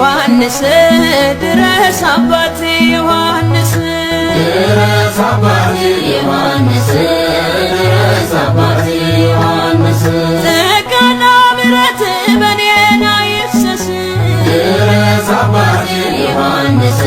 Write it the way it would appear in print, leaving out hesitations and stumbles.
ዮሐንስ፣ ድረስ አባቴ ዮሐንስ፣ ድረስ አባቴ ዮሐንስ፣ ድረስ አባቴ ዮሐንስ፣ ጸጋና ምሕረት በኔ ላይ ይፍሰስ፣ ድረስ አባቴ ዮሐንስ።